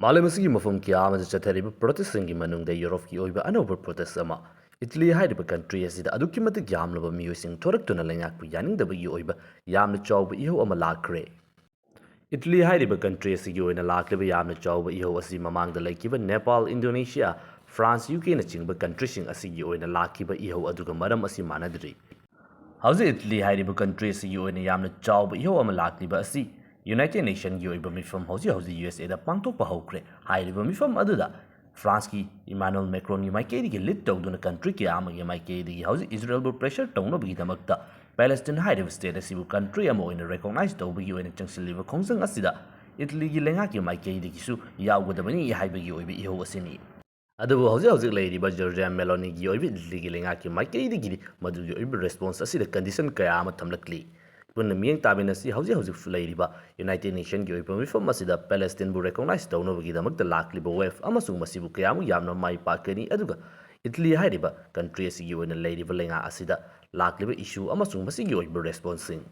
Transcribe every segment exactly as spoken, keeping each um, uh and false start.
ꯃꯥꯂꯦꯝ ꯑꯁꯤꯒꯤ ꯃꯐꯝ ꯀꯌꯥ ꯑꯃꯗ ꯆꯠꯊꯔꯤꯕ ꯄ꯭ꯔꯣꯇꯦꯁꯁꯤꯡꯒꯤ ꯃꯅꯨꯡꯗ ꯌꯨꯔꯣꯞꯀꯤ ꯑꯣꯏꯕ ꯑꯅꯧꯕ ꯄ꯭ꯔꯣꯇꯦꯁ ꯑꯃ, ꯏꯇꯂꯤ ꯍꯥꯏꯔꯤꯕ ꯀꯟꯇ꯭ꯔꯤ ꯑꯁꯤꯗ ꯑꯗꯨꯛꯀꯤ ꯃꯇꯤꯛ ꯌꯥꯝꯂꯕ ꯃꯤꯑꯣꯏꯁꯤꯡ ꯊꯣꯔꯛꯇꯨꯅ ꯂꯩꯉꯥꯛꯄꯨ ꯌꯥꯅꯤꯡꯗꯕꯒꯤ ꯑꯣꯏꯕ ꯌꯥꯝꯅ ꯆꯥꯎꯕ ꯏꯍꯧ ꯑꯃ ꯂꯥꯛꯈ꯭ꯔꯦ꯫ ꯏꯇꯂꯤ ꯍꯥꯏꯔꯤꯕ ꯀꯟꯇ꯭ꯔꯤ ꯑꯁꯤꯒꯤ ꯑꯣꯏꯅ ꯂꯥꯛꯂꯤꯕ ꯌꯥꯝꯅ ꯆꯥꯎꯕ ꯏꯍꯧ ꯑꯁꯤ ꯃꯃꯥꯡꯗ ꯂꯩꯈꯤꯕ ꯅꯦꯄꯥꯜ, ꯏꯟꯗꯣꯅꯦꯁꯤꯌꯥ, ꯐ꯭ꯔꯥꯟꯁ, ꯌꯨ ꯀꯦꯅꯆꯤꯡꯕ ꯀꯟꯇ꯭ꯔꯤꯁꯤꯡ ꯑꯁꯤꯒꯤ ꯑꯣꯏꯅ ꯂꯥꯛꯈꯤꯕ ꯏꯍꯧ ꯑꯗꯨꯒ ꯃꯔꯝ ꯑꯁꯤ ꯃꯥꯟꯅꯗ꯭ꯔꯤ꯫ ꯍꯧꯖꯤꯛ ꯏꯇꯂꯤ ꯍꯥꯏꯔꯤꯕ ꯀꯟꯇ꯭ꯔꯤ ꯑꯁꯤꯒꯤ ꯑꯣꯏꯅ ꯌꯥꯝꯅ ꯆꯥꯎꯕ ꯏꯍꯧ ꯑꯃ ꯂꯥꯛꯂꯤꯕ ꯑꯁꯤ ꯌꯨꯅꯥꯏꯇꯦꯗ ꯅꯦꯁꯟꯒꯤ ꯑꯣꯏꯕ ꯃꯤꯐꯝ ꯍꯧꯖꯤꯛ ꯍꯧꯖꯤꯛ ꯌꯨ ꯑꯦꯁ ꯑꯦꯗ ꯄꯥꯡꯊꯣꯛꯄ ꯍꯧꯈ꯭ꯔꯦ꯫ ꯍꯥꯏꯔꯤꯕ ꯃꯤꯐꯝ ꯑꯗꯨꯗ ꯐ꯭ꯔꯥꯟꯁꯀꯤ ꯏꯃꯥꯅꯨꯑꯦꯜ ꯃꯦꯀ꯭ꯔꯣꯟꯒꯤ ꯃꯥꯏꯀꯩꯗꯒꯤ ꯂꯤꯗ ꯇꯧꯗꯨꯅ ꯀꯟꯇ꯭ꯔꯤ ꯀꯌꯥ ꯑꯃꯒꯤ ꯃꯥꯏꯀꯩꯗꯒꯤ ꯍꯧꯖꯤꯛ ꯏꯖꯔꯦꯜꯕꯨ ꯄ꯭ꯔꯦꯁꯔ ꯇꯧꯅꯕꯒꯤꯗꯃꯛꯇ ꯄꯦꯂꯦꯁꯇꯤꯟ ꯍꯥꯏꯔꯤꯕ ꯁ꯭ꯇꯦꯠ ꯑꯁꯤꯕꯨ ꯀꯟꯇ꯭ꯔꯤ ꯑꯃ ꯑꯣꯏꯅ ꯔꯦꯀꯣꯛꯅꯥꯏꯖ ꯇꯧꯕꯒꯤ ꯑꯣꯏꯅ ꯆꯪꯁꯤꯜꯂꯤꯕ ꯈꯣꯡꯖꯪ ꯑꯁꯤꯗ ꯏꯇꯂꯤꯒꯤ ꯂꯩꯉꯥꯛꯀꯤ ꯃꯥꯏꯀꯩꯗꯒꯤꯁꯨ ꯌꯥꯎꯒꯗꯕꯅꯤ ꯍꯥꯏꯕꯒꯤ ꯑꯣꯏꯕ ꯏꯍꯧ ꯑꯁꯤꯅꯤ꯫ ꯑꯗꯨꯕꯨ ꯍꯧꯖꯤꯛ ꯍꯧꯖꯤꯛ ꯂꯩꯔꯤꯕ ꯖꯣꯔꯖꯤꯌꯥ ꯃꯦꯂꯣꯅꯤꯒꯤ ꯑꯣꯏꯕ ꯏꯇꯂꯤꯒꯤ ꯂꯩꯉꯥꯛꯀꯤ ꯃꯥꯏꯀꯩꯗꯒꯤꯗꯤ ꯃꯗꯨꯒꯤ ꯑꯣꯏꯕ ꯔꯦꯁꯄꯣꯟꯁ ꯑꯁꯤꯗ ꯀꯟꯗꯤꯁꯟ ꯀꯌꯥ ꯑꯃ ꯊꯝꯂꯛꯂꯤ꯫ ꯄꯨꯟꯅ ꯃꯤꯠꯌꯦꯡ ꯇꯥꯃꯤꯟꯅꯁꯤ꯫ ꯍꯧꯖꯤꯛ ꯍꯧꯖꯤꯛ ꯂꯩꯔꯤꯕ ꯌꯨꯅꯥꯏꯇꯦꯗ ꯅꯦꯁꯟꯒꯤ ꯑꯣꯏꯕ ꯃꯤꯐꯝ ꯑꯁꯤꯗ ꯄꯦꯂꯦꯁꯇꯤꯟꯕꯨ ꯔꯦꯀꯣꯛꯅꯥꯏꯖ ꯇꯧꯅꯕꯒꯤꯗꯃꯛꯇ ꯂꯥꯛꯂꯤꯕ ꯋꯦꯚ ꯑꯃꯁꯨꯡ ꯃꯁꯤꯕꯨ ꯀꯌꯥꯃꯨꯛ ꯌꯥꯝꯅ ꯃꯥꯏ ꯄꯥꯛꯀꯅꯤ, ꯑꯗꯨꯒ ꯏꯇꯂꯤ ꯍꯥꯏꯔꯤꯕ ꯀꯟꯇ꯭ꯔꯤ ꯑꯁꯤꯒꯤ ꯑꯣꯏꯅ ꯂꯩꯔꯤꯕ ꯂꯩꯉꯥꯛ ꯑꯁꯤꯗ ꯂꯥꯛꯂꯤꯕ ꯏꯁꯨ ꯑꯃꯁꯨꯡ ꯃꯁꯤꯒꯤ ꯑꯣꯏꯕ ꯔꯦꯁꯄꯣꯟꯁꯁꯤꯡ꯫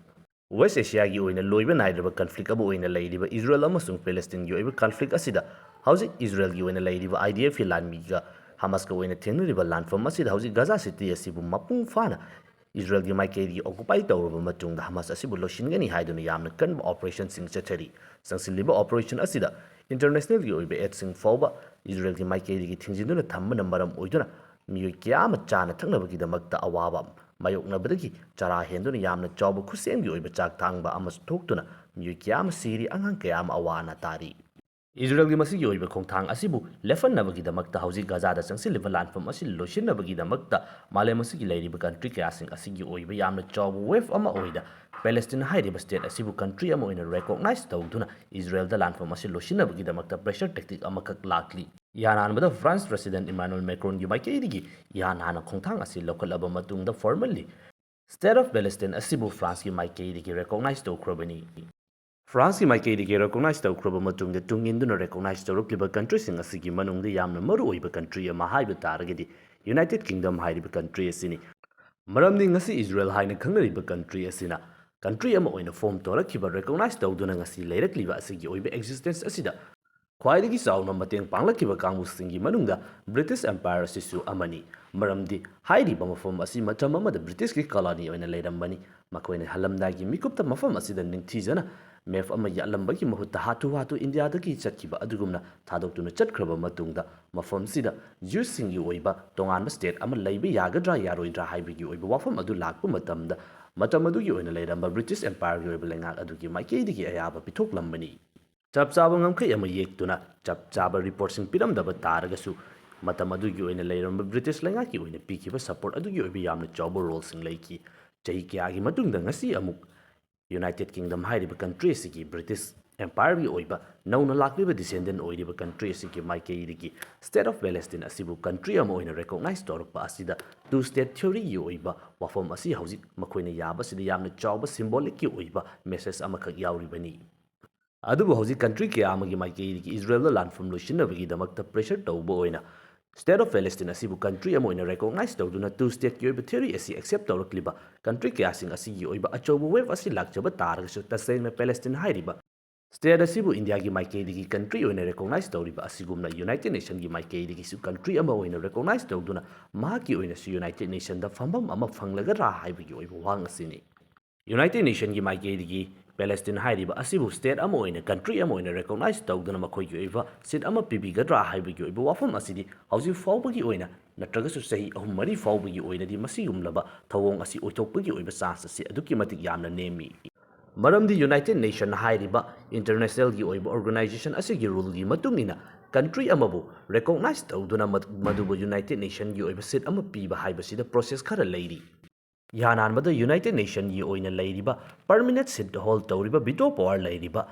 ꯋꯦꯁ ꯑꯦꯁꯤꯌꯥꯒꯤ ꯑꯣꯏꯅ ꯂꯣꯏꯕ ꯅꯥꯏꯗ꯭ꯔꯕ ꯀꯟꯐ꯭ꯂꯤꯛ ꯑꯃ ꯑꯣꯏꯅ ꯂꯩꯔꯤꯕ ꯏꯖꯔꯦꯜ ꯑꯃꯁꯨꯡ ꯄꯦꯂꯦꯁꯇꯤꯟꯒꯤ ꯑꯣꯏꯕ ꯀꯟꯐ꯭ꯂꯤꯛ ꯑꯁꯤꯗ ꯍꯧꯖꯤꯛ ꯏꯖꯔꯦꯜꯒꯤ ꯑꯣꯏꯅ ꯂꯩꯔꯤꯕ ꯑꯥꯏ ꯗꯤ ꯑꯦꯐꯀꯤ ꯂꯥꯟꯃꯤꯒ ꯍꯃꯥꯁꯀ ꯑꯣꯏꯅ ꯊꯦꯡꯅꯔꯤꯕ ꯂꯥꯟꯐꯝ ꯑꯁꯤꯗ ꯍꯧꯖꯤꯛ ꯒꯥꯖꯥ ꯁꯤꯇꯤ ꯑꯁꯤꯕꯨ ꯃꯄꯨꯡ ꯐꯥꯅ ꯏꯖꯔꯦꯜꯒꯤ ꯃꯥꯏꯀꯩꯗꯒꯤ ꯑꯣꯀꯨꯄꯥꯏ ꯇꯧꯔꯕ ꯃꯇꯨꯡꯗ ꯍꯃꯥꯁ ꯑꯁꯤꯕꯨ ꯂꯣꯏꯁꯤꯟꯒꯅꯤ ꯍꯥꯏꯗꯨꯅ ꯌꯥꯝꯅ ꯀꯟꯕ ꯑꯣꯄꯔꯦꯁꯟꯁꯤꯡ ꯆꯠꯊꯔꯤ꯫ ꯆꯪꯁꯤꯜꯂꯤꯕ ꯑꯣꯄꯔꯦꯁꯟ ꯑꯁꯤꯗ ꯏꯟꯇꯔꯅꯦꯁꯅꯦꯜꯒꯤ ꯑꯣꯏꯕ ꯑꯦꯗꯁꯤꯡ ꯐꯥꯎꯕ ꯏꯖꯔꯦꯜꯒꯤ ꯃꯥꯏꯀꯩꯗꯒꯤ ꯊꯤꯡꯖꯤꯟꯗꯨꯅ ꯊꯝꯕꯅ ꯃꯔꯝ ꯑꯣꯏꯗꯨꯅ ꯃꯤꯑꯣꯏ ꯀꯌꯥ ꯑꯃ ꯆꯥꯅ ꯊꯛꯅꯕꯒꯤꯗꯃꯛꯇ ꯑꯋꯥꯕ ꯃꯥꯌꯣꯛꯅꯕꯗꯒꯤ ꯆꯔꯥ ꯍꯦꯟꯗꯨꯅ ꯌꯥꯝꯅ ꯆꯥꯎꯕ ꯈꯨꯠꯁꯦꯝꯒꯤ ꯑꯣꯏꯕ ꯆꯥꯛ ꯊꯥꯡꯕ ꯑꯃꯁꯨ ꯊꯣꯛꯇꯨꯅ ꯃꯤꯑꯣꯏ ꯀꯌꯥ ꯑꯃ ꯁꯤꯔꯤ, ꯑꯉꯥꯡ ꯀꯌꯥ ꯑꯃ ꯑꯋꯥ ꯑꯅꯥ ꯇꯥꯔꯤ꯫ ꯏꯖꯔꯦꯜꯒꯤ ꯃꯁꯤꯒꯤ ꯑꯣꯏꯕ ꯈꯣꯡꯊꯥꯡ ꯑꯁꯤꯕꯨ ꯂꯦꯞꯍꯟꯅꯕꯒꯤꯗꯃꯛꯇ ꯍꯧꯖꯤꯛ ꯒꯥꯖꯥꯗ ꯆꯪꯁꯤꯜꯂꯤꯕ ꯂꯥꯟꯐꯝ ꯑꯁꯤ ꯂꯣꯏꯁꯤꯟꯅꯕꯒꯤꯗꯃꯛꯇ ꯃꯥꯂꯦꯝ ꯑꯁꯤꯒꯤ ꯂꯩꯔꯤꯕ ꯀꯟꯇ꯭ꯔꯤ ꯀꯌꯥꯁꯤꯡ ꯑꯁꯤꯒꯤ ꯑꯣꯏꯕ ꯌꯥꯝꯅ ꯆꯥꯎꯕ ꯋꯦꯚ ꯑꯃ ꯑꯣꯏꯅ ꯄꯦꯂꯦꯁꯇꯤꯟ ꯍꯥꯏꯔꯤꯕ ꯁ꯭ꯇꯦꯠ ꯑꯁꯤꯕꯨ ꯀꯟꯇ꯭ꯔꯤ ꯑꯃ ꯑꯣꯏꯅ ꯔꯦꯀꯣꯛꯅꯥꯏꯖ ꯇꯧꯗꯨꯅ ꯏꯖꯔꯦꯜꯗ ꯂꯥꯟꯐꯝ ꯑꯁꯤ ꯂꯣꯏꯁꯤꯟꯅꯕꯒꯤꯗꯃꯛꯇ ꯄ꯭ꯔꯦꯁꯔ ꯇꯦꯛꯇꯤꯛ ꯑꯃꯈꯛ ꯂꯥꯛꯂꯤ꯫ ꯏꯍꯥꯟ ꯍꯥꯟꯕꯗ ꯐ꯭ꯔꯥꯟꯁ ꯄ꯭ꯔꯦꯁꯤꯗꯦꯟꯠ ꯏꯃꯥꯅꯨꯑꯦꯜ ꯃꯦꯀ꯭ꯔꯣꯟꯒꯤ ꯃꯥꯏꯀꯩꯗꯒꯤ ꯏꯍꯥꯟ ꯍꯥꯟꯅ ꯈꯣꯡꯊꯥꯡ ꯑꯁꯤ ꯂꯧꯈꯠꯂꯕ ꯃꯇꯨꯡꯗ ꯐꯣꯔꯃꯦꯜꯂꯤ ꯁ꯭ꯇꯦꯠ ꯑꯣꯐ ꯄꯦꯂꯦꯁꯇꯤꯟ ꯑꯁꯤꯕꯨ ꯐ꯭ꯔꯥꯟꯁꯀꯤ ꯃꯥꯏꯀꯩꯗꯒꯤ ꯔꯦꯀꯣꯛꯅꯥꯏꯖ ꯇꯧꯈ꯭ꯔꯕꯅꯤ꯫ ꯐ꯭ꯔꯥꯟꯁꯀꯤ ꯃꯥꯏꯀꯩꯗꯒꯤ ꯔꯦꯀꯣꯛꯅꯥꯏꯖ ꯇꯧꯈ꯭ꯔꯕ ꯃꯇꯨꯡꯗ ꯇꯨꯡ ꯏꯟꯗꯨꯅ ꯔꯦꯀꯣꯛꯅꯥꯏꯖ ꯇꯧꯔꯛꯂꯤꯕ ꯀꯟꯇ꯭ꯔꯤꯁꯤꯡ ꯑꯁꯤꯒꯤ ꯃꯅꯨꯡꯗ ꯌꯥꯝꯅ ꯃꯔꯨ ꯑꯣꯏꯕ ꯀꯟꯇ꯭ꯔꯤ ꯑꯃ ꯍꯥꯏꯕ ꯇꯥꯔꯒꯗꯤ ꯌꯨꯅꯥꯏꯇꯦꯗ ꯀꯤꯡꯗꯝ ꯍꯥꯏꯔꯤꯕ ꯀꯟꯇ꯭ꯔꯤ ꯑꯁꯤꯅꯤ꯫ ꯃꯔꯝꯗꯤ ꯉꯁꯤ ꯏꯖꯔꯦꯜ ꯍꯥꯏꯅ ꯈꯪꯅꯔꯤꯕ ꯀꯟꯇ꯭ꯔꯤ ꯑꯁꯤꯅ ꯀꯟꯇ꯭ꯔꯤ ꯑꯃ ꯑꯣꯏꯅ ꯐꯣꯔꯝ ꯇꯧꯔꯛꯈꯤꯕ, ꯔꯦꯀꯣꯛꯅꯥꯏꯖ ꯇꯧꯗꯨꯅ ꯉꯁꯤ ꯂꯩꯔꯛꯂꯤꯕ ꯑꯁꯤꯒꯤ ꯑꯣꯏꯕ ꯑꯦꯛꯖꯤꯁꯇꯦꯟꯁ ꯑꯁꯤꯗ ꯈ꯭ꯋꯥꯏꯗꯒꯤ ꯆꯥꯎꯅ ꯃꯇꯦꯡ ꯄꯥꯡꯂꯛꯈꯤꯕ ꯀꯥꯡꯕꯨꯁꯤꯡꯒꯤ ꯃꯅꯨꯡꯗ ꯕ꯭ꯔꯤꯇꯤꯁ ꯑꯦꯝꯄꯥꯌꯔ ꯑꯁꯤꯁꯨ ꯑꯃꯅꯤ꯫ ꯃꯔꯝꯗꯤ ꯍꯥꯏꯔꯤꯕ ꯃꯐꯝ ꯑꯁꯤ ꯃꯇꯝ ꯑꯃꯗ ꯕ꯭ꯔꯤꯇꯤꯁꯀꯤ ꯀꯣꯂꯣꯅꯤ ꯑꯣꯏꯅ ꯂꯩꯔꯝꯕꯅꯤ꯫ ꯃꯈꯣꯏꯅ ꯍꯜꯂꯝꯗꯥꯏꯒꯤ ꯃꯤꯀꯨꯞꯇ ꯃꯐꯝ ꯑꯁꯤꯗ ꯅꯤꯡꯊꯤꯖꯅ ꯃꯦꯞ ꯑꯃ ꯌꯥꯠꯂꯝꯕꯒꯤ ꯃꯍꯨꯠꯇ ꯍꯥꯊꯨ ꯍꯥꯊꯨ ꯏꯟꯗꯤꯌꯥꯗꯒꯤ ꯆꯠꯈꯤꯕ ꯑꯗꯨꯒꯨꯝꯅ ꯊꯥꯗꯣꯛꯇꯨꯅ ꯆꯠꯈ꯭ꯔꯕ ꯃꯇꯨꯡꯗ, ꯃꯐꯝꯁꯤꯗ ꯖ꯭ꯌꯨꯁꯁꯤꯡꯒꯤ ꯑꯣꯏꯕ ꯇꯣꯉꯥꯟꯕ ꯁ꯭ꯇꯦꯠ ꯑꯃ ꯂꯩꯕ ꯌꯥꯒꯗ꯭ꯔꯥ ꯌꯥꯔꯣꯏꯗ꯭ꯔꯥ ꯍꯥꯏꯕꯒꯤ ꯑꯣꯏꯕ ꯋꯥꯐꯝ ꯑꯗꯨ ꯂꯥꯛꯄ ꯃꯇꯝꯗ, ꯃꯇꯝ ꯑꯗꯨꯒꯤ ꯑꯣꯏꯅ ꯂꯩꯔꯝꯕ ꯕ꯭ꯔꯤꯇꯤꯁ ꯑꯦꯝꯄꯥꯌꯔꯒꯤ ꯑꯣꯏꯕ ꯂꯩꯉꯥꯛ ꯑꯗꯨꯒꯤ ꯃꯥꯏꯀꯩꯗꯒꯤ ꯑꯌꯥꯕ ꯄꯤꯊꯣꯛꯂꯝꯕꯅꯤ꯫ ꯆꯞ ꯆꯥꯕ ꯉꯝꯈꯩ ꯑꯃ ꯌꯦꯛꯇꯨꯅ ꯆꯞ ꯆꯥꯕ ꯔꯤꯄꯣꯔꯠꯁꯤꯡ ꯄꯤꯔꯝꯗꯕ ꯇꯥꯔꯒꯁꯨ, ꯃꯇꯝ ꯑꯗꯨꯒꯤ ꯑꯣꯏꯅ ꯂꯩꯔꯝꯕ ꯕ꯭ꯔꯤꯇꯤꯁ ꯂꯩꯉꯥꯛꯀꯤ ꯑꯣꯏꯅ ꯄꯤꯈꯤꯕ ꯁꯄꯣꯔꯠ ꯑꯗꯨꯒꯤ ꯑꯣꯏꯕ ꯌꯥꯝꯅ ꯆꯥꯎꯕ ꯔꯣꯜꯁꯤꯡ ꯂꯩꯈꯤ꯫ ꯆꯍꯤ ꯀꯌꯥꯒꯤ ꯃꯇꯨꯡꯗ ꯉꯁꯤ ꯑꯃꯨꯛ ꯌꯨꯅꯥꯏꯇꯦꯗ ꯀꯤꯡꯗꯝ ꯍꯥꯏꯔꯤꯕ ꯀꯟꯇ꯭ꯔꯤ ꯑꯁꯤꯒꯤ ꯕ꯭ꯔꯤꯇꯤꯁ ꯑꯦꯝꯄꯥꯌꯔꯒꯤ ꯑꯣꯏꯕ ꯅꯧꯅ ꯂꯥꯛꯂꯤꯕ ꯗꯤꯁꯦꯟꯗꯦꯟ ꯑꯣꯏꯔꯤꯕ ꯀꯟꯇ꯭ꯔꯤ ꯑꯁꯤꯒꯤ ꯃꯥꯏꯀꯩꯗꯒꯤ ꯁ꯭ꯇꯦꯠ ꯑꯣꯐ ꯄꯦꯂꯦꯁꯇꯤꯟ ꯑꯁꯤꯕꯨ ꯀꯟꯇ꯭ꯔꯤ ꯑꯃ ꯑꯣꯏꯅ ꯔꯦꯀꯣꯛꯅꯥꯏꯖ ꯇꯧꯔꯛꯄ ꯑꯁꯤꯗ ꯇꯨ ꯁ꯭ꯇꯦꯠ ꯊꯤꯑꯣꯔꯤꯒꯤ ꯑꯣꯏꯕ ꯋꯥꯐꯝ ꯑꯁꯤ ꯍꯧꯖꯤꯛ ꯃꯈꯣꯏꯅ ꯌꯥꯕꯁꯤꯗ ꯌꯥꯝꯅ ꯆꯥꯎꯕ ꯁꯤꯝꯕꯣꯂꯤꯛꯀꯤ ꯑꯣꯏꯕ ꯃꯦꯁꯦꯖ ꯑꯃꯈꯛ ꯌꯥꯎꯔꯤꯕꯅꯤ꯫ ꯑꯗꯨꯕꯨ ꯍꯧꯖꯤꯛ ꯀꯟꯇ꯭ꯔꯤ ꯀꯌꯥ ꯑꯃꯒꯤ ꯃꯥꯏꯀꯩꯗꯒꯤ ꯏꯖꯔꯦꯜꯗ ꯂꯥꯟꯐꯝ ꯂꯣꯏꯁꯤꯟꯅꯕꯒꯤꯗꯃꯛꯇ ꯄ꯭ꯔꯦꯁꯔ ꯇꯧꯕ ꯑꯣꯏꯅ ꯁ꯭ꯇꯦꯠ ꯑꯣꯐ ꯄꯦꯂꯦꯁꯇꯤꯟ ꯑꯁꯤꯕꯨ ꯀꯟꯇ꯭ꯔꯤ ꯑꯃ ꯑꯣꯏꯅ ꯔꯦꯀꯣꯛꯅꯥꯏꯖ ꯇꯧꯗꯨꯅ ꯇꯨ ꯁ꯭ꯇꯦꯠꯀꯤ ꯑꯣꯏꯕ ꯊꯤꯑꯣꯔꯤ ꯑꯁꯤ ꯑꯦꯛꯁꯦꯞ ꯇꯧꯔꯛꯂꯤꯕ ꯀꯟꯇ꯭ꯔꯤ ꯀꯌꯥꯁꯤꯡ ꯑꯁꯤꯒꯤ ꯑꯣꯏꯕ ꯑꯆꯧꯕ ꯋꯦꯕ ꯑꯁꯤ ꯂꯥꯛꯆꯕ ꯇꯥꯔꯒꯁꯨ, ꯇꯁꯦꯡꯅ ꯄꯦꯂꯦꯁꯇꯤꯟ ꯍꯥꯏꯔꯤꯕ ꯁ꯭ꯇꯦꯠ ꯑꯁꯤꯕꯨ ꯏꯟꯗꯤꯌꯥꯒꯤ ꯃꯥꯏꯀꯩꯗꯒꯤ ꯀꯟꯇ꯭ꯔꯤ ꯑꯣꯏꯅ ꯔꯦꯀꯣꯛꯅꯥꯏꯖ ꯇꯧꯔꯤꯕ ꯑꯁꯤꯒꯨꯝꯅ ꯌꯨꯅꯥꯏꯇꯦꯗ ꯅꯦꯁꯟꯒꯤ ꯃꯥꯏꯀꯩꯗꯒꯤꯁꯨ ꯀꯟꯇ꯭ꯔꯤ ꯑꯃ ꯑꯣꯏꯅ ꯔꯦꯀꯣꯛꯅꯥꯏꯖ ꯇꯧꯗꯨꯅ ꯃꯍꯥꯛꯀꯤ ꯑꯣꯏꯅꯁꯨ ꯌꯨꯅꯥꯏꯇꯦꯗ ꯅꯦꯁꯟꯗ ꯐꯝꯐꯝ ꯑꯃ ꯐꯪꯂꯒꯗ꯭ꯔꯥ ꯍꯥꯏꯕꯒꯤ ꯑꯣꯏꯕ ꯋꯥꯍꯪ ꯑꯁꯤꯅꯤ꯫ ꯌꯨꯅꯥꯏꯇꯦꯗ ꯅꯦꯁꯟꯒꯤ ꯃꯥꯏꯀꯩꯗꯒꯤ ꯄꯦꯂꯦꯁꯇꯤꯟ ꯍꯥꯏꯔꯤꯕ ꯑꯁꯤꯕꯨ ꯁ꯭ꯇꯦꯠ ꯑꯃ ꯑꯣꯏꯅ, ꯀꯟꯇ꯭ꯔꯤ ꯑꯃ ꯑꯣꯏꯅ ꯔꯦꯀꯣꯛꯅꯥꯏꯖ ꯇꯧꯗꯨꯅ ꯃꯈꯣꯏꯒꯤ ꯑꯣꯏꯕ ꯁꯤꯠ ꯑꯃ ꯄꯤꯕꯤꯒꯗ꯭ꯔꯥ ꯍꯥꯏꯕꯒꯤ ꯑꯣꯏꯕ ꯋꯥꯐꯝ ꯑꯁꯤꯗꯤ ꯍꯧꯖꯤꯛ ꯐꯥꯎꯕꯒꯤ ꯑꯣꯏꯅ ꯅꯠꯇ꯭ꯔꯒꯁꯨ ꯆꯍꯤ ꯑꯍꯨꯝ ꯃꯔꯤ ꯐꯥꯎꯕꯒꯤ ꯑꯣꯏꯅꯗꯤ ꯃꯁꯤꯒꯨꯝꯂꯕ ꯊꯧꯑꯣꯡ ꯑꯁꯤ ꯑꯣꯏꯊꯣꯛꯄꯒꯤ ꯑꯣꯏꯕ ꯆꯥꯟꯁ ꯑꯁꯤ ꯑꯗꯨꯛꯀꯤ ꯃꯇꯤꯛ ꯌꯥꯝꯅ ꯅꯦꯝꯃꯤ꯫ ꯃꯔꯝꯗꯤ ꯌꯨꯅꯥꯏꯇꯦꯗ ꯅꯦꯁꯟ ꯍꯥꯏꯔꯤꯕ ꯏꯟꯇꯔꯅꯦꯁꯅꯦꯜꯒꯤ ꯑꯣꯏꯕ ꯑꯣꯔꯒꯅꯥꯏꯖꯦꯁꯟ ꯑꯁꯤꯒꯤ ꯔꯨꯜꯒꯤ ꯃꯇꯨꯡ ꯏꯟꯅ ꯀꯟꯇ꯭ꯔꯤ ꯑꯃꯕꯨ ꯔꯦꯀꯣꯛꯅꯥꯏꯖ ꯇꯧꯗꯨꯅ ꯃꯗꯨ-, ꯃꯗꯨꯕꯨ ꯌꯨꯅꯥꯏꯇꯦꯗ ꯅꯦꯁꯟꯒꯤ ꯑꯣꯏꯕ ꯁꯤꯠ ꯑꯃ ꯄꯤꯕ ꯍꯥꯏꯕꯁꯤꯗ ꯄ꯭ꯔꯣꯁꯦꯁ ꯈꯔ ꯂꯩꯔꯤ꯫ ꯏꯍꯥꯟ ꯍꯥꯟꯕꯗ ꯌꯨꯅꯥꯏꯇꯦꯗ ꯅꯦꯁꯟꯒꯤ ꯑꯣꯏꯅ ꯂꯩꯔꯤꯕ ꯄꯔꯃꯤꯅꯦꯟꯠ ꯁꯤꯠ ꯍꯣꯜꯗ ꯇꯧꯔꯤꯕ ꯚꯤꯇꯣ ꯄꯋꯥꯔ ꯂꯩꯔꯤꯕ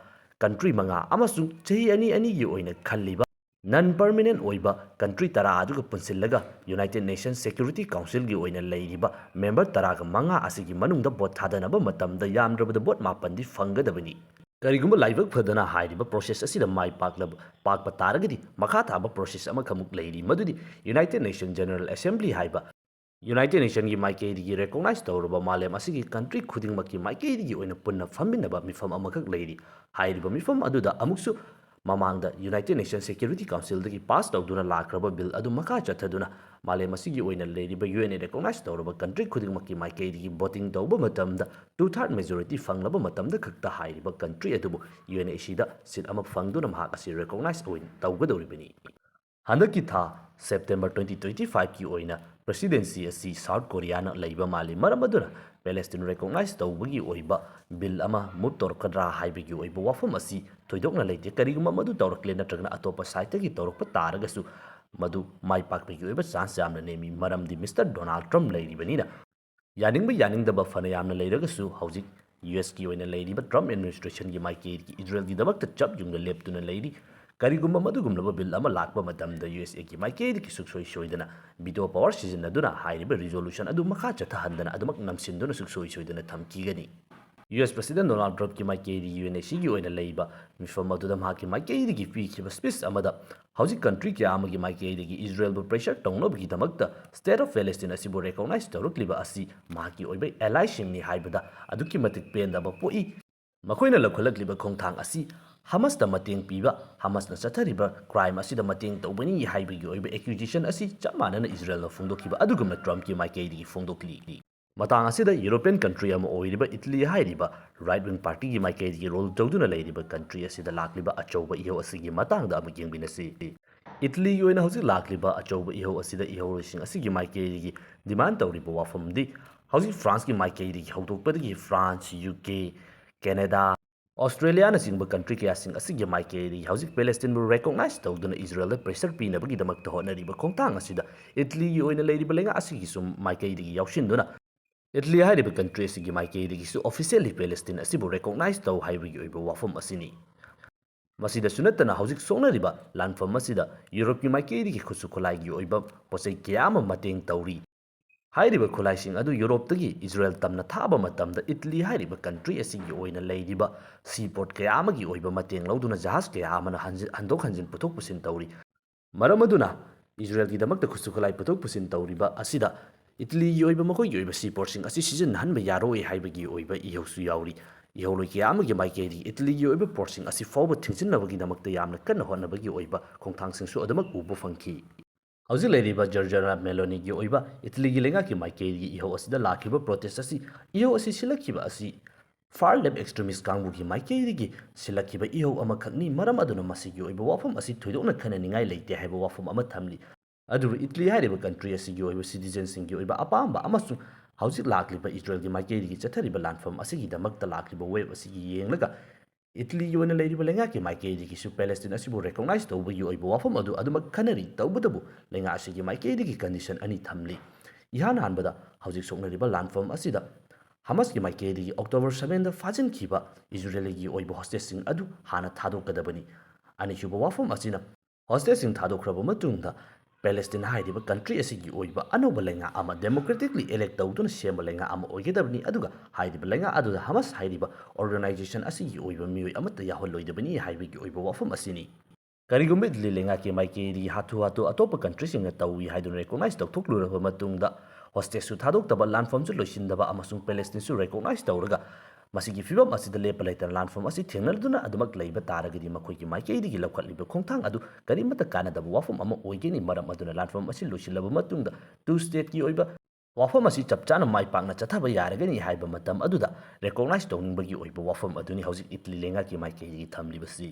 ꯀꯟꯇ꯭ꯔꯤ ꯃꯉꯥ ꯑꯃꯁꯨꯡ ꯆꯍꯤ ꯑꯅꯤ ꯑꯅꯤꯒꯤ ꯑꯣꯏꯅ ꯈꯜꯂꯤꯕ ꯅꯟ ꯄꯔꯃꯤꯅꯦꯟꯠ ꯑꯣꯏꯕ ꯀꯟꯇ꯭ꯔꯤ ꯇꯔꯥ ꯑꯗꯨꯒ ꯄꯨꯟꯁꯤꯜꯂꯒ ꯌꯨꯅꯥꯏꯇꯦꯗ ꯅꯦꯁꯟ ꯁꯦꯀ꯭ꯌꯨꯔꯤꯇꯤ ꯀꯥꯎꯟꯁꯤꯜꯒꯤ ꯑꯣꯏꯅ ꯂꯩꯔꯤꯕ ꯃꯦꯝꯕꯔ ꯇꯔꯥꯒ ꯃꯉꯥ ꯑꯁꯤꯒꯤ ꯃꯅꯨꯡꯗ ꯚꯣꯠ ꯊꯥꯗꯅꯕ ꯃꯇꯝꯗ ꯌꯥꯝꯗ꯭ꯔꯕꯗ ꯚꯣꯠ ꯃꯥꯄꯟꯗꯤ ꯐꯪꯒꯗꯕꯅꯤ꯫ ꯀꯔꯤꯒꯨꯝꯕ ꯂꯥꯏꯕꯛ ꯐꯗꯅ ꯍꯥꯏꯔꯤꯕ ꯄ꯭ꯔꯣꯁꯦꯁ ꯑꯁꯤꯗ ꯃꯥꯏ ꯄꯥꯛꯂꯕ, ꯄꯥꯛꯄ ꯇꯥꯔꯒꯗꯤ ꯃꯈꯥ ꯇꯥꯕ ꯄ꯭ꯔꯣꯁꯦꯁ ꯑꯃꯈꯛꯃꯨꯛ ꯂꯩꯔꯤ, ꯃꯗꯨꯗꯤ ꯌꯨꯅꯥꯏꯇꯦꯗ ꯅꯦꯁꯟ ꯖꯦꯅꯔꯦꯜ ꯑꯦꯁꯦꯝꯕ꯭ꯂꯤ ꯍꯥꯏꯕ ꯌꯨꯅꯥꯏꯇꯦꯗ ꯅꯦꯁꯟꯒꯤ ꯃꯥꯏꯀꯩꯗꯒꯤ ꯔꯦꯀꯣꯛꯅꯥꯏꯖ ꯇꯧꯔꯕ ꯃꯥꯂꯦꯝ ꯑꯁꯤꯒꯤ ꯀꯟꯇ꯭ꯔꯤ ꯈꯨꯗꯤꯡꯃꯛꯀꯤ ꯃꯥꯏꯀꯩꯗꯒꯤ ꯑꯣꯏꯅ ꯄꯨꯟꯅ ꯐꯝꯃꯤꯟꯅꯕ ꯃꯤꯐꯝ ꯑꯃꯈꯛ ꯂꯩꯔꯤ꯫ ꯍꯥꯏꯔꯤꯕ ꯃꯤꯐꯝ ꯑꯗꯨꯗ ꯑꯃꯨꯛꯁꯨ ꯃꯃꯥꯡꯗ United Nations Security Councilꯗꯒꯤ pass ꯇꯧꯗꯨꯅ ꯂꯥꯛꯈ꯭ꯔꯕ bill ꯑꯗꯨ ꯃꯈꯥ ꯆꯠꯊꯗꯨꯅ ꯃꯥꯂꯦꯝ ꯑꯁꯤꯒꯤ ꯑꯣꯏꯅ ꯂꯩꯔꯤꯕ UNꯅ recognize ꯇꯧꯔꯕ country ꯈꯨꯗꯤꯡꯃꯛꯀꯤ ꯃꯥꯏꯀꯩꯗꯒꯤ voting ꯇꯧꯕ ꯃꯇꯝꯗ two third majority ꯐꯪꯂꯕ ꯃꯇꯝꯗ ꯈꯛꯇ ꯍꯥꯏꯔꯤꯕ country ꯑꯗꯨꯕꯨ UNHCꯗ seat ꯑꯃ ꯐꯪꯗꯨꯅ ꯃꯍꯥꯛ ꯑꯁꯤ recognize ꯑꯣꯏꯅ ꯇꯧꯒꯗꯧꯔꯤꯕꯅꯤ꯫ ꯍꯟꯗꯛꯀꯤ ꯊꯥ September twenty twenty fiveꯀꯤ ꯑꯣꯏꯅ presidency ꯑꯁꯤ South Koreaꯅ ꯂꯩꯕ ꯃꯥꯜꯂꯤ꯫ ꯃꯔꯝ ꯑꯗꯨꯅ Palestine recognize ꯇꯧꯕꯒꯤ ꯑꯣꯏꯕ bill ꯑꯃ move ꯇꯧꯔꯛꯀꯗ꯭ꯔꯥ ꯍꯥꯏꯕꯒꯤ ꯑꯣꯏꯕ ꯋꯥꯐꯝ ꯑꯁꯤ ꯊꯣꯏꯗꯣꯛꯅ ꯂꯩꯇꯦ꯫ ꯀꯔꯤꯒꯨꯝꯕ ꯃꯗꯨ ꯇꯧꯔꯛꯂꯦ ꯅꯠꯇ꯭ꯔꯒꯅ ꯑꯇꯣꯞꯄ sideꯇꯒꯤ ꯇꯧꯔꯛꯄ ꯇꯥꯔꯒꯁꯨ ꯃꯗꯨ ꯃꯥꯏ ꯄꯥꯛꯄꯒꯤ ꯑꯣꯏꯕ chance ꯌꯥꯝꯅ ꯅꯦꯝꯃꯤ, ꯃꯔꯝꯗꯤ Mister Donald Trump ꯂꯩꯔꯤꯕꯅꯤꯅ꯫ ꯌꯥꯅꯤꯡꯕ ꯌꯥꯅꯤꯡꯗꯕ ꯐꯅ ꯌꯥꯝꯅ ꯂꯩꯔꯒꯁꯨ ꯍꯧꯖꯤꯛ USꯀꯤ ꯑꯣꯏꯅ ꯂꯩꯔꯤꯕ Trump administrationꯒꯤ ꯃꯥꯏꯀꯩꯗꯒꯤ ꯏꯖꯔꯦꯜꯒꯤꯗꯃꯛꯇ ꯆꯞ ꯌꯨꯡꯅ ꯂꯦꯞꯇꯨꯅ ꯂꯩꯔꯤ꯫ ꯀꯔꯤꯒꯨꯝꯕ ꯃꯗꯨꯒꯨꯝꯂꯕ bill ꯑꯃ ꯂꯥꯛꯄ ꯃꯇꯝꯗ USAꯒꯤ ꯃꯥꯏꯀꯩꯗꯒꯤ ꯁꯨꯡꯁꯣꯏ ꯁꯣꯏꯗꯅ veto power ꯁꯤꯖꯤꯟꯅꯗꯨꯅ ꯍꯥꯏꯔꯤꯕ resolution ꯑꯗꯨ ꯃꯈꯥ ꯆꯠꯊꯍꯟꯗꯅ ꯑꯗꯨꯃꯛ ꯅꯝꯁꯤꯟꯗꯨꯅ ꯁꯨꯡꯁꯣꯏ ꯁꯣꯏꯗꯅ ꯊꯝꯈꯤꯒꯅꯤ꯫ US President Donald Trumpꯀꯤ ꯃꯥꯏꯀꯩꯗꯒꯤ UNHCꯒꯤ ꯑꯣꯏꯅ ꯂꯩꯕ ꯃꯤꯐꯝ ꯑꯗꯨꯗ ꯃꯍꯥꯛꯀꯤ ꯃꯥꯏꯀꯩꯗꯒꯤ ꯄꯤꯈꯤꯕ speech ꯑꯃꯗ ꯍꯧꯖꯤꯛ country ꯀꯌꯥ ꯑꯃꯒꯤ ꯃꯥꯏꯀꯩꯗꯒꯤ ꯏꯖꯔꯦꯜꯕꯨ pressure ꯇꯧꯅꯕꯒꯤꯗꯃꯛꯇ State of Palestine ꯑꯁꯤꯕꯨ recognize ꯇꯧꯔꯛꯂꯤꯕ ꯑꯁꯤ ꯃꯍꯥꯛꯀꯤ ꯑꯣꯏꯕ allyꯁꯤꯡꯅꯤ ꯍꯥꯏꯕꯗ ꯑꯗꯨꯛꯀꯤ ꯃꯇꯤꯛ ꯄꯦꯟꯗꯕ ꯄꯣꯛꯏ꯫ ꯃꯈꯣꯏꯅ ꯂꯧꯈꯠꯂꯛꯂꯤꯕ ꯈꯣꯡꯊꯥꯡ ꯑꯁꯤ ꯍꯃꯁꯇ ꯃꯇꯦꯡ ꯄꯤꯕ, ꯍꯃꯁꯅ ꯆꯠꯊꯔꯤꯕ crime ꯑꯁꯤꯗ ꯃꯇꯦꯡ ꯇꯧꯕꯅꯤ ꯍꯥꯏꯕꯒꯤ ꯑꯣꯏꯕ accusation ꯑꯁꯤ ꯆꯞ ꯃꯥꯟꯅꯅ ꯏꯖꯔꯦꯜꯅ ꯐꯣꯡꯗꯣꯛꯈꯤꯕ ꯑꯗꯨꯒꯨꯝꯅ Trumpꯀꯤ ꯃꯥꯏꯀꯩꯗꯒꯤ ꯐꯣꯡꯗꯣꯛꯂꯤ꯫ ꯃꯇꯥꯡ ꯑꯁꯤꯗ European country ꯑꯃ ꯑꯣꯏꯔꯤꯕ ꯏꯇꯂꯤ ꯍꯥꯏꯔꯤꯕ right wing partyꯒꯤ ꯃꯥꯏꯀꯩꯗꯒꯤ rule ꯇꯧꯗꯨꯅ ꯂꯩꯔꯤꯕ country ꯑꯁꯤꯗ ꯂꯥꯛꯂꯤꯕ ꯑꯆꯧꯕ ꯏꯍꯧ ꯑꯁꯤꯒꯤ ꯃꯇꯥꯡꯗ ꯑꯃꯨꯛ ꯌꯦꯡꯃꯤꯟꯅꯁꯤ꯫ ꯏꯇꯂꯤꯒꯤ ꯑꯣꯏꯅ ꯍꯧꯖꯤꯛ ꯂꯥꯛꯂꯤꯕ ꯑꯆꯧꯕ ꯏꯍꯧ ꯑꯁꯤꯗ ꯏꯍꯧꯔꯣꯏꯁꯤꯡ ꯑꯁꯤꯒꯤ ꯃꯥꯏꯀꯩꯗꯒꯤ demand ꯇꯧꯔꯤꯕ ꯋꯥꯐꯝꯗꯤ ꯍꯧꯖꯤꯛ Franceꯀꯤ ꯃꯥꯏꯀꯩꯗꯒꯤ ꯍꯧꯗꯣꯛꯄꯗꯒꯤ France, UK, Canada, Australiaꯅꯆꯤꯡꯕ country ꯀꯌꯥꯁꯤꯡ ꯑꯁꯤꯒꯤ ꯃꯥꯏꯀꯩꯗꯒꯤ ꯍꯧꯖꯤꯛ Palestineꯕꯨ recognize ꯇꯧꯗꯨꯅ ꯏꯖꯔꯦꯜꯗ pressure ꯄꯤꯅꯕꯒꯤꯗꯃꯛꯇ ꯍꯣꯠꯅꯔꯤꯕ ꯈꯣꯡꯊꯥꯡ ꯑꯁꯤꯗ ꯏꯇꯂꯤꯒꯤ ꯑꯣꯏꯅ ꯂꯩꯔꯤꯕ ꯂꯩꯉꯥꯛ ꯑꯁꯤꯒꯤꯁꯨ ꯃꯥꯏꯀꯩꯗꯒꯤ ꯌꯥꯎꯁꯤꯟꯗꯨꯅ ꯏꯇꯂꯤ ꯍꯥꯏꯔꯤꯕ country ꯑꯁꯤꯒꯤ ꯃꯥꯏꯀꯩꯗꯒꯤꯁꯨ officially Palestine ꯑꯁꯤꯕꯨ recognize ꯇꯧ ꯍꯥꯏꯕꯒꯤ ꯑꯣꯏꯕ ꯋꯥꯐꯝ ꯑꯁꯤꯅꯤ꯫ ꯃꯁꯤꯗꯁꯨ ꯅꯠꯇꯅ ꯍꯧꯖꯤꯛ ꯁꯣꯛꯅꯔꯤꯕ ꯂꯥꯟꯐꯝ ꯑꯁꯤꯗ ꯌꯨꯔꯣꯞꯀꯤ ꯃꯥꯏꯀꯩꯗꯒꯤ ꯈꯨꯠꯁꯨ ꯈꯨꯠꯂꯥꯏꯒꯤ ꯑꯣꯏꯕ ꯄꯣꯠꯆꯩ ꯀꯌꯥ ꯑꯃ ꯃꯇꯦꯡ ꯇꯧꯔꯤ꯫ ꯍꯥꯏꯔꯤꯕ ꯈꯨꯠꯂꯥꯏꯁꯤꯡ ꯑꯗꯨ ꯌꯨꯔꯣꯞꯇꯒꯤ ꯏꯖꯔꯦꯜ ꯇꯝꯅ ꯊꯥꯕ ꯃꯇꯝꯗ ꯏꯇꯂꯤ ꯍꯥꯏꯔꯤꯕ country ꯑꯁꯤꯒꯤ ꯑꯣꯏꯅ ꯂꯩꯔꯤꯕ seaport ꯀꯌꯥ ꯑꯃꯒꯤ ꯑꯣꯏꯕ ꯃꯇꯦꯡ ꯂꯧꯗꯨꯅ ꯖꯍꯥꯖ ꯀꯌꯥ ꯑꯃꯅ ꯍꯟꯖꯤ-, ꯍꯟꯗꯣꯛ ꯍꯟꯖꯤꯟ ꯄꯨꯊꯣꯛ ꯄꯨꯁꯤꯟ ꯇꯧꯔꯤ꯫ ꯃꯔꯝ ꯑꯗꯨꯅ ꯏꯖꯔꯦꯜꯒꯤꯗꯃꯛꯇ ꯈꯨꯠꯁꯨ ꯈꯨꯠꯂꯥꯏ ꯄꯨꯊꯣꯛ ꯄꯨꯁꯤꯟ ꯇꯧꯔꯤꯕ ꯑꯁꯤꯗ ꯏꯇꯂꯤꯒꯤ ꯑꯣꯏꯕ ꯃꯈꯣꯏꯒꯤ ꯑꯣꯏꯕ seaportꯁꯤꯡ ꯑꯁꯤ ꯁꯤꯖꯤꯟꯅꯍꯟꯕ ꯌꯥꯔꯣꯏ ꯍꯥꯏꯕꯒꯤ ꯑꯣꯏꯕ ꯏꯍꯧꯁꯨ ꯌꯥꯎꯔꯤ꯫ ꯏꯍꯧ ꯂꯣꯏ ꯀꯌꯥ ꯑꯃꯒꯤ ꯃꯥꯏꯀꯩꯗꯒꯤ ꯏꯇꯂꯤꯒꯤ ꯑꯣꯏꯕ ꯄꯣꯔꯠꯁꯤꯡ ꯑꯁꯤ ꯐꯥꯎꯕ ꯊꯤꯡꯖꯤꯟꯅꯕꯒꯤꯗꯃꯛꯇ ꯌꯥꯝꯅ ꯀꯟꯅ ꯍꯣꯠꯅꯕꯒꯤ ꯑꯣꯏꯕ ꯈꯣꯡꯊꯥꯡꯁꯤꯡꯁꯨ ꯑꯗꯨꯃꯛ ꯎꯕ ꯐꯪꯈꯤ꯫ ꯍꯧꯖꯤꯛ ꯂꯩꯔꯤꯕ ꯖꯣꯔꯖꯤꯌꯥ ꯃꯦꯂꯣꯅꯤꯒꯤ ꯑꯣꯏꯕ ꯏꯇꯂꯤꯒꯤ ꯂꯩꯉꯥꯛꯀꯤ ꯃꯥꯏꯀꯩꯗꯒꯤ ꯏꯍꯧ ꯑꯁꯤꯗ ꯂꯥꯛꯈꯤꯕ ꯄ꯭ꯔꯣꯇꯦꯁ ꯑꯁꯤ, ꯏꯍꯧ ꯑꯁꯤ ꯁꯤꯜꯂꯛꯈꯤꯕ ꯑꯁꯤ ꯐꯥꯔ ꯂꯦꯐ ꯑꯦꯛꯁꯇ꯭ꯔꯤꯃꯤꯁ ꯀꯥꯡꯕꯨꯒꯤ ꯃꯥꯏꯀꯩꯗꯒꯤ ꯁꯤꯜꯂꯛꯈꯤꯕ ꯏꯍꯧ ꯑꯃꯈꯛꯅꯤ꯫ ꯃꯔꯝ ꯑꯗꯨꯅ ꯃꯁꯤꯒꯤ ꯑꯣꯏꯕ ꯋꯥꯐꯝ ꯑꯁꯤ ꯊꯣꯏꯗꯣꯛꯅ ꯈꯟꯅꯅꯤꯡꯉꯥꯏ ꯂꯩꯇꯦ ꯍꯥꯏꯕ ꯋꯥꯐꯝ ꯑꯃ ꯊꯝꯂꯤ꯫ ꯑꯗꯨꯕꯨ ꯏꯇꯂꯤ ꯍꯥꯏꯔꯤꯕ ꯀꯟꯇ꯭ꯔꯤ ꯑꯁꯤꯒꯤ ꯑꯣꯏꯕ ꯁꯤꯇꯤꯖꯦꯟꯁꯤꯡꯒꯤ ꯑꯣꯏꯕ ꯑꯄꯥꯝꯕ ꯑꯃꯁꯨꯡ ꯍꯧꯖꯤꯛ ꯂꯥꯛꯂꯤꯕ ꯏꯖꯔꯦꯜꯒꯤ ꯃꯥꯏꯀꯩꯗꯒꯤ ꯆꯠꯊꯔꯤꯕ ꯂꯥꯟꯐꯝ ꯑꯁꯤꯒꯤꯗꯃꯛꯇ ꯂꯥꯛꯂꯤꯕ ꯋꯦꯕ ꯑꯁꯤꯒꯤ ꯌꯦꯡꯂꯒ ꯏꯇꯂꯤꯒꯤ ꯑꯣꯏꯅ ꯂꯩꯔꯤꯕ ꯂꯩꯉꯥꯛꯀꯤ ꯃꯥꯏꯀꯩꯗꯒꯤꯁꯨ ꯄꯦꯂꯦꯁꯇꯤꯟ ꯑꯁꯤꯕꯨ ꯔꯦꯀꯣꯛꯅꯥꯏꯖ ꯇꯧꯕꯒꯤ ꯑꯣꯏꯕ ꯋꯥꯐꯝ ꯑꯗꯨ ꯑꯗꯨꯃꯛ ꯈꯟꯅꯔꯤ꯫ ꯇꯧꯕꯇꯕꯨ ꯂꯩꯉꯥꯛ ꯑꯁꯤꯒꯤ ꯃꯥꯏꯀꯩꯗꯒꯤ ꯀꯟꯗꯤꯁꯟ ꯑꯅꯤ ꯊꯝꯂꯤ꯫ ꯏꯍꯥꯟ ꯍꯥꯟꯕꯗ ꯍꯧꯖꯤꯛ ꯁꯣꯛꯅꯔꯤꯕ ꯂꯥꯟꯐꯝ ꯑꯁꯤꯗ ꯍꯃꯁꯀꯤ ꯃꯥꯏꯀꯩꯗꯒꯤ ꯑꯣꯛꯇꯣꯕꯔ ꯁꯕꯦꯟꯗ ꯐꯥꯖꯤꯟꯈꯤꯕ ꯏꯖꯔꯦꯂꯤꯒꯤ ꯑꯣꯏꯕ ꯍꯣꯁꯇꯦꯖꯁꯤꯡ ꯑꯗꯨ ꯍꯥꯟꯅ ꯊꯥꯗꯣꯛꯀꯗꯕꯅꯤ꯫ ꯑꯅꯤꯁꯨꯕ ꯋꯥꯐꯝ ꯑꯁꯤꯅ ꯍꯣꯁꯇꯦꯖꯁꯤꯡ ꯊꯥꯗꯣꯛꯈ꯭ꯔꯕ ꯃꯇꯨꯡꯗ ꯄꯦꯂꯦꯁꯇꯤꯟ ꯍꯥꯏꯔꯤꯕ ꯀꯟꯇ꯭ꯔꯤ ꯑꯁꯤꯒꯤ ꯑꯣꯏꯕ ꯑꯅꯧꯕ ꯂꯩꯉꯥꯛ ꯑꯃ, ꯗꯦꯃꯣꯀ꯭ꯔꯦꯇꯤꯛꯂꯤ ꯏꯂꯦꯛ ꯇꯧꯗꯨꯅ ꯁꯦꯝꯕ ꯂꯩꯉꯥꯛ ꯑꯃ ꯑꯣꯏꯒꯗꯕꯅꯤ꯫ ꯑꯗꯨꯒ ꯍꯥꯏꯔꯤꯕ ꯂꯩꯉꯥꯛ ꯑꯗꯨꯗ ꯍꯃꯁ ꯍꯥꯏꯔꯤꯕ ꯑꯣꯔꯒꯅꯥꯏꯖꯦꯁꯟ ꯑꯁꯤꯒꯤ ꯑꯣꯏꯕ ꯃꯤꯑꯣꯏ ꯑꯃꯠꯇ ꯌꯥꯎꯍꯜꯂꯣꯏꯗꯕꯅꯤ ꯍꯥꯏꯕꯒꯤ ꯑꯣꯏꯕ ꯋꯥꯐꯝ ꯑꯁꯤꯅꯤ꯫ ꯀꯔꯤꯒꯨꯝꯕ ꯏꯇꯂꯤ ꯂꯩꯉꯥꯛꯀꯤ ꯃꯥꯏꯀꯩꯗꯒꯤ ꯍꯥꯊꯨ ꯍꯥꯊꯨ ꯑꯇꯣꯞꯄ ꯀꯟꯇ꯭ꯔꯤꯁꯤꯡꯅ ꯇꯧꯏ ꯍꯥꯏꯗꯨꯅ ꯔꯦꯀꯣꯛꯅꯥꯏꯖ ꯇꯧꯊꯣꯛꯂꯨꯔꯕ ꯃꯇꯨꯡꯗ ꯍꯣꯁꯇꯦꯖꯁꯨ ꯊꯥꯗꯣꯛꯇꯕ, ꯂꯥꯟꯐꯝꯁꯨ ꯂꯣꯏꯁꯤꯟꯗꯕ ꯑꯃꯁꯨꯡ ꯄꯦꯂꯦꯁꯇꯤꯟꯁꯨ ꯔꯦꯀꯣꯛꯅꯥꯏꯖ ꯇꯧꯔꯒ ꯃꯁꯤꯒꯤ ꯐꯤꯕꯝ ꯑꯁꯤꯗ ꯂꯦꯞꯄ ꯂꯩꯇꯅ ꯂꯥꯟꯐꯝ ꯑꯁꯤ ꯊꯦꯡꯅꯗꯨꯅ ꯑꯗꯨꯃꯛ ꯂꯩꯕ ꯇꯥꯔꯒꯗꯤ ꯃꯈꯣꯏꯒꯤ ꯃꯥꯏꯀꯩꯗꯒꯤ ꯂꯧꯈꯠꯂꯤꯕ ꯈꯣꯡꯊꯥꯡ ꯑꯗꯨ ꯀꯔꯤꯃꯠꯇ ꯀꯥꯟꯅꯗꯕ ꯋꯥꯐꯝ ꯑꯃ ꯑꯣꯏꯒꯅꯤ꯫ ꯃꯔꯝ ꯑꯗꯨꯅ ꯂꯥꯟꯐꯝ ꯑꯁꯤ ꯂꯣꯏꯁꯤꯜꯂꯕ ꯃꯇꯨꯡꯗ ꯇꯨ ꯁ꯭ꯇꯦꯠꯀꯤ ꯑꯣꯏꯕ ꯋꯥꯐꯝ ꯑꯁꯤ ꯆꯞ ꯆꯥꯅ ꯃꯥꯏ ꯄꯥꯛꯅ ꯆꯠꯊꯕ ꯌꯥꯔꯒꯅꯤ ꯍꯥꯏꯕ ꯃꯇꯝ ꯑꯗꯨꯗ ꯔꯦꯀꯣꯛꯅꯥꯏꯖ ꯇꯧꯅꯤꯡꯕꯒꯤ ꯑꯣꯏꯕ ꯋꯥꯐꯝ ꯑꯗꯨꯅꯤ ꯍꯧꯖꯤꯛ ꯏꯇꯂꯤ ꯂꯩꯉꯥꯛꯀꯤ ꯃꯥꯏꯀꯩꯗꯒꯤ ꯊꯝꯂꯤꯕꯁꯤ꯫